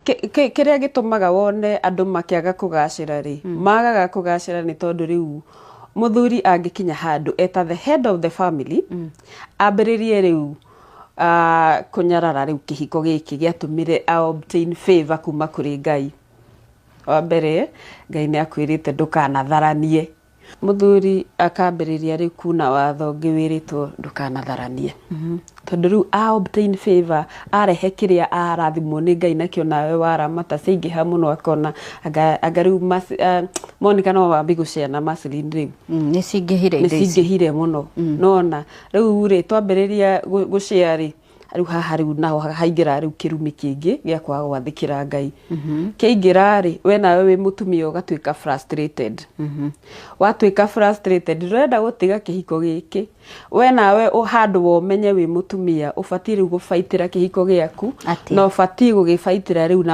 Kĩrĩa gĩtũmaga wone andũ makĩaga kũgacĩra rĩ, magaga kũgacĩra nĩ tondũ rĩu mũthuri angĩkinya handũ eta the head of the family, ambĩrĩrie rĩu kũnyarara rĩu kĩhiko gĩkĩ gĩatũmire a obtain favor kuma kũrĩ Ngai. Wa mbere, Ngai nĩ akwĩrĩte ndũkanatharanie. Mũthuri akambĩrĩria rĩu kuna watho ũngĩ wĩrĩtwo ndũkanatharanie, tondũ rĩu a obtain favor, arehe kĩrĩa arathimwo nĩ Ngai nakĩo, nawe waramata ciaingĩha mũno, akona anga rĩu Monica no wambi gũceana macilin rĩu. Nĩ cingĩhire. Nĩ indo ici. Cingĩhire mũno. Nona rĩu rĩ, twambĩrĩria gũcea rĩ, rĩu haha rĩu naho haingĩra rĩu kĩrumi kĩngĩ gĩa kwaga gwathĩkĩra Ngai. Kĩaingĩra rĩ, we nawe wĩ mũtumia ũgatuĩka frustrated. Watuĩka frustrated, ndũrenda gũtiga kĩhiko gĩkĩ. We nawe handũ womenye wĩ mũtumia ũbatiĩ rĩu gũbaitĩra kĩhiko gĩaku. Atĩa? Na ũbatiĩ gũgĩbaitĩra rĩu na